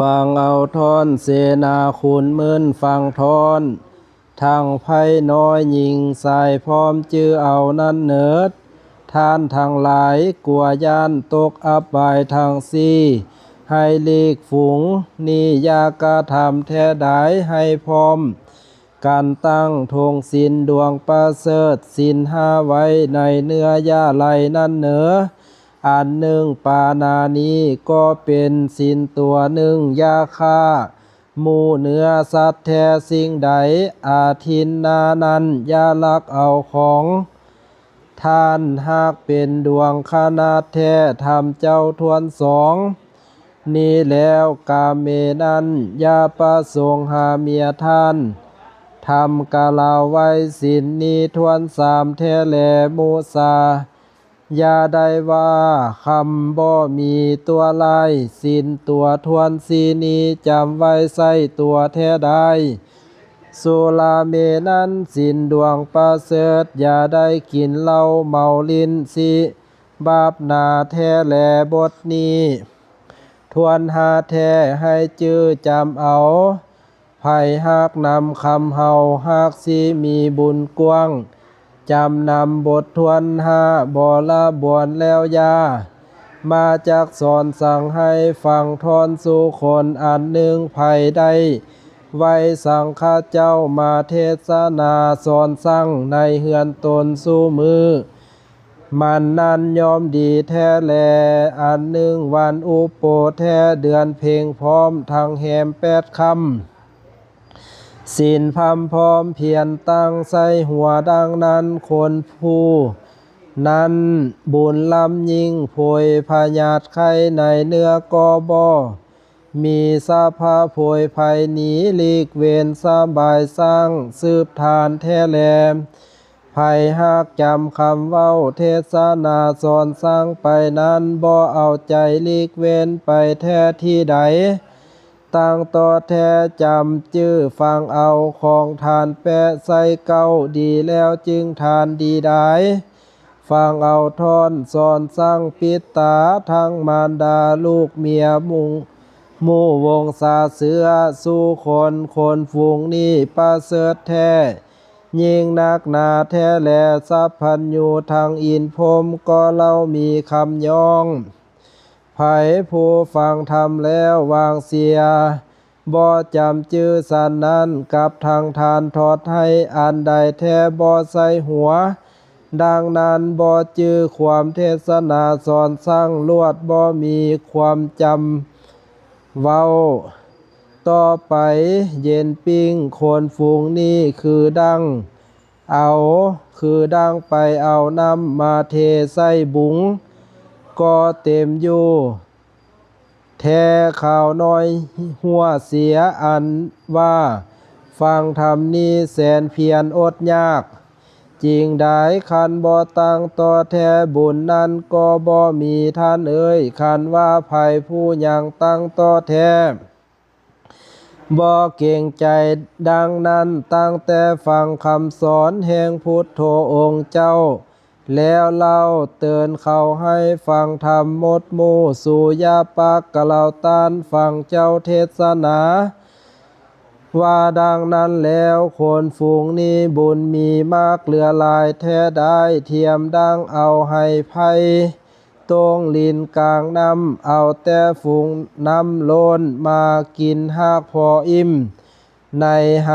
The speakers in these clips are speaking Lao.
ຟັງເອົາທ່ອນເສນາຂຸນໝື່ນ ຟັງທ່ອນທັງໄພນ້ອຍຍິງຊາຍ ພ້ອມຈື່ເອົານັ້ນເນີດ. ທ່ານທັງຫຼາຍ ກົວຢ້ານຕົກອັບບາຍທັງສີ່ ໃຫ້ຫຼີກຝູງນີ້ຢ່າກະທຳແທ້ດາຍ ໃຫ້ພ້ອມກັນຕັ້ງຖົງສິນດວງປະເສີດ ສິນຫ້າໄວ້ໃນເນື້ອຢ່າໄຫຼນັ້ນເນີ. ອັນໜຶ່ງປານານີ້ກໍເປັນສິນຕົວໜຶ່ງ ຢ່າຂ້າໝູເນື້ອສັດແທ້ສິ່ງໃດ ອາທິນນານັ້ນຢ່າລັກເອົາຂອງທ່ານ ຫາກເປັນດວງຂະໜາດແທ້ ທຳເຈົ້າທວນສອງນີ້ແລ້ວ ກາເມນັ້ນຢ່າປະສົງຫາເມຍທ່ານ ທຳກະລາວໄວ້ສິນນີ້ທວນສາມແທ້ແລ ມຸສາ ຢ່າໄດ້ວ່າຄຳບໍ່ມີຕົວຫຼາຍ ສິນຕົວທວນສີ່ນີ້ ຈຳໄວ້ໃສ່ຕົວແທ້ດາຍ. ສຸລາເມນັນ ສິນດວງປະເສີດ ຢ່າໄດ້ກິນເຫຼົ້າເມົາຫຼິ້ນ ສິບາບໜາແທ້ແລ ບົດນີ້ທວນຫ້າແທ້ ໃຫ້ຈື່ຈຳເອົາ. ໃຜຫາກນຳຄຳເຮົາ ຫາກຊິມີບຸນກວ້າງ ຈຳນຳບົດທວນຫ້າ ບໍລະບວນແລ້ວຢ່າມາຈັກສອນສັ່ງ ໃຫ້ຟັງທ່ອນສູ່ຄົນ. ອັນໜຶ່ງ ໃຜໄດ້ໄຫວ້ສັງຄະເຈົ້າ ມາເທດສະໜາສອນສັ່ງ ໃນເຮືອນຕົນສູ່ມື້ ມັນນັ້ນຍ່ອມດີແທ້ແລ. ອັນໜຶ່ງ ວັນອຸໂປແທ້ ເດືອນເພັງພ້ອມທັງແຮມແປດຄ່ຳ ສິນພຳພ້ອມພຽນຕັ້ງໃສ່ຫົວ ດັ່ງນັ້ນຄົນຜູ້ນັ້ນບຸນລ້ຳຍິ່ງ ໂພຍພະຍາດໄຂ້ໃນເນື້ອກໍບໍ່ ມີສະພາໂພຍໄພໜີຫຼີກເວັ້ນສະບາຍສ້າງສືບທານແທ້ແລ. ໃຜຫາກຈຳຄຳເວົ້າເທດສະໜາສອນສັ່ງໄປນັ້ນ ບໍ່ເອົາໃຈຫຼີກເວັ້ນໄປແທ້ທີ່ໃດ ຕັ້ງຕໍ່ແທ້ຈຳຈື່ຟັງເອົາ ຂອງທ່ານແປະໃສ່ເກົ້າ ດີແລ້ວຈຶ່ງທານດີດາຍ. ຟັງເອົາທ່ອນສອນສັ່ງປິດຕາ ທັງມານດາລູກເມຍມຸງ ໝູ່ວົງສາເຊື້ອສູ່ຄົນ ຄົນຝູງນີ້ປະເສີດແທ້ ຍິ່ງນັກໜາແທ້ແລ. ສັບພັນຍູທັງອິນພົມ ກໍເລົ່າມີຄຳຍ້ອງ ໃຜຜູ້ຟັງທຳແລ້ວວາງເສຍ ບໍ່ຈຳຈື່ສັນນັ້ນ ກັບທັງທ່ານທອດໃຫ້ອັນໃດແທ້ບໍ່ໃສ່ຫົວ. ດັ່ງນັ້ນບໍ່ຈື່ຄວາມເທດສະໜາສອນສັ່ງ ລວດບໍ່ມີຄວາມຈຳເວົ້າ. ຕໍ່ໄປເຢັນປີ້ງຄົນຝູງນີ້ ຄືດັ່ງເອົາ ຄືດັ່ງໄປເອົານ້ຳມາເທໃສ່ບຸງ ກໍເຕັມຢູ່ ແທ້ຄາວນ້ອຍຫົວເສຍ ອັນວ່າຟັງທຳນີ້ແສນພຽນອົດຍາກຈິງດາຍ. ຄັນບໍ່ຕັ້ງຕໍ່ແທ້ບຸນນັ້ນກໍບໍ່ມີທ່ານເອີຍ. ຄັນວ່າໃຜຜູ້ຍັງຕັ້ງຕໍ່ແທ້ບໍ່ເກງໃຈ ດັ່ງນັ້ນຕັ້ງແຕ່ຟັງຄຳສອນແຫ່ງພຸດໂທອົງເຈົ້າ ແລ້ວເລົ່າເຕີນເຂົາໃຫ້ຟັງທຳໝົດໝູ່ ສູຢ່າປາກກະລາວຕ້ານຟັງເຈົ້າເທດສະໜາ. ວ່າດັ່ງນັ້ນແລ້ວ ຄົນຝູງນີ້ບຸນມີມາກເຫຼືອຫຼາຍແທ້ດາຍ ທຽມດັ່ງເອົາໄຫໄພຕົງລິນກາງນ້ຳ ເອົາແຕ່ຝູງນ້ຳລົ້ນມາກິນຫາກພໍອີ່ມ. ໃນໄຫ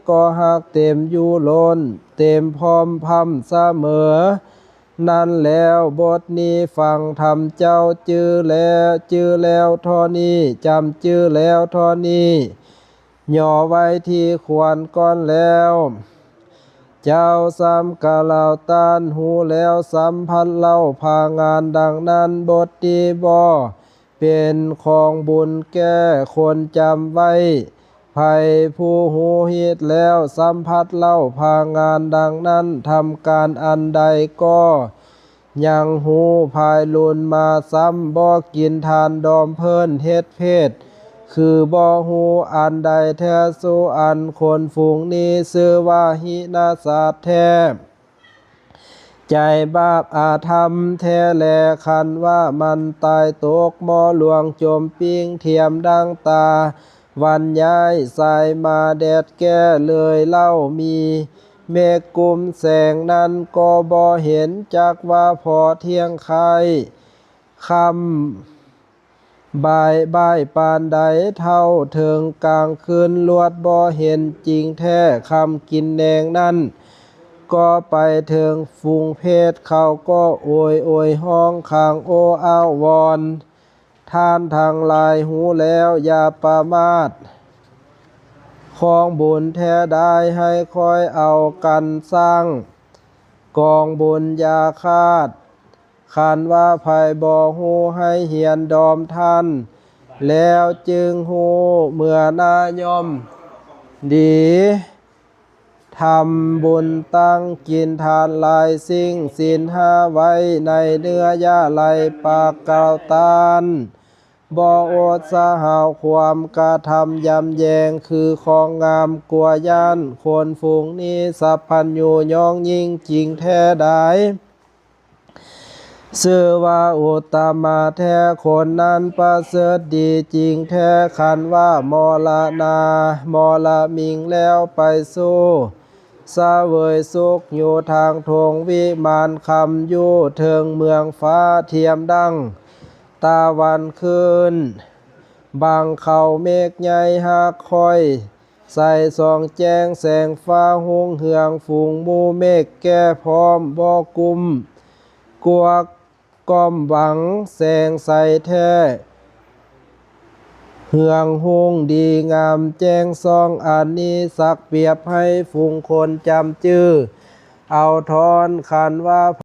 ກໍຫາກເຕັມຢູ່ລົ້ນ ເຕັມພ້ອມພ້ຳສະເໝີ. ນັ້ນແລ້ວບົດນີ້ຟັງທຳເຈົ້າຈື່ແລ້ວ ຈື່ແລ້ວທໍ່ນີ້ ຈຳຈື່ແລ້ວທໍ່ນີ້ ຍໍໄວ້ທີ່ຄວນກ່ອນແລ້ວ. ເຈົ້າສຳກະລາວຕ້ານຮູ້ແລ້ວ ສຳພັດເລົ່າພາງານ ດັ່ງນັ້ນບົດນີ້ບໍ່ ເປັນຂອງບຸນແກ່ຄົນຈຳໄວ້. ໃຜຜູ້ຮູ້ຮີດແລ້ວ ສຳພັດເລົ່າພາງານ ດັ່ງນັ້ນທຳການອັນໃດກໍຍັງຮູ້ ພາຍລຸນມາຊ້ຳບໍ່ກິນທານດອມເພີ້ນເຮັດເພດ ຄືບໍ່ຮູ້ອັນໃດແທ້ສູ່ອັນ. ຄົນຝູງນີ້ຊື່ວ່າຫິນະສາດແທ້. ໃຫຍ່ບາບອາທຳແທ້ແລ ຄັນວ່າມັນຕາຍຕົກໝໍ່ຫຼວງຈົມປິງ ທຽມດັ່ງຕາວັນຍ້າຍສາຍມາ ແດດແກ່ເລີຍເລົ່າມີ ເມກກຸມແສງນັ້ນກໍບໍ່ເຫັນ ຈັກວ່າພໍທ່ຽງຄ້າຍຄ່ຳ ບ່າຍ ບ່າຍປານໃດ ເທົ່າເຖິງກາງຄືນ ລວດບໍ່ເຫັນຈິງແທ້ ຄ່ຳກິນແນງນັ້ນ ກໍໄປເຖິງຝູງເພດ ເຂົາກໍໂອຍໂອຍຮ້ອງຄາງໂອ້ອ້າວວອນ ທ່ານທັງຫຼາຍຮູ້ແລ້ວຢ່າປະໝາດ ຂອງບຸນແທ້ໄດ້ໃຫ້ຄ່ອຍເອົາກັນສ້າງ ກອງບຸນຢ່າຂາດ ຄັນວ່າໃຜບໍ່ຮູ້ໃຫ້ຮຽນດອມທ່ານ ແລ້ວຈຶ່ງຮູ້ເມື່ອໜ້າຍ່ອມດີ ທຳບຸນຕັ້ງກິນທານຫຼາຍສິ່ງ ສິນຫ້າໄວ້ໃນເນື້ອຢ່າໄຫຼປາກກາວຕານ ບໍ່ອົດສະຫາວຄວາມກະທຳຢຳແຍງ ຄືຂອງງາມກົວຢ້ານ ຄົນຝູງນີ້ສັບພັນຍູຍ້ອງຍິ່ງຈິງແທ້ດາຍ ຊື່ວ່າອຸດຕະມາແທ້ ຄົນນັ້ນປະເສີດດີຈິງແທ້ ຄັນວ່າມໍລະນາມໍລະມິງແລ້ວໄປສູ່ສະເຫວີຍສຸກຢູ່ທາງທົ່ງວິມານ ຄ່ຳຢູ່ເທິງເມືອງຟ້າ ທຽມດັ່ງຕາວັນຂຶ້ນ ບັງເຂົາເມກໃຫຍ່ຫາກຂ້ອຍ ໃສສ່ອງແຈ້ງແສງຟ້າຮຸ່ງເຮືອງ ຝູງໝູ່ເມກແກ່ພ້ອມບໍ່ກຸ້ມ ກວກກ້ອມຫວັງແສງໃສແທ້ ເຮືອງຮຸ່ງດີງາມແຈ້ງສ່ອງ ອານິສັກປຽບໃຫ້ຝູງຄົນຈຳຈື່ເອົາທ້ອນ ຄັນວ່າ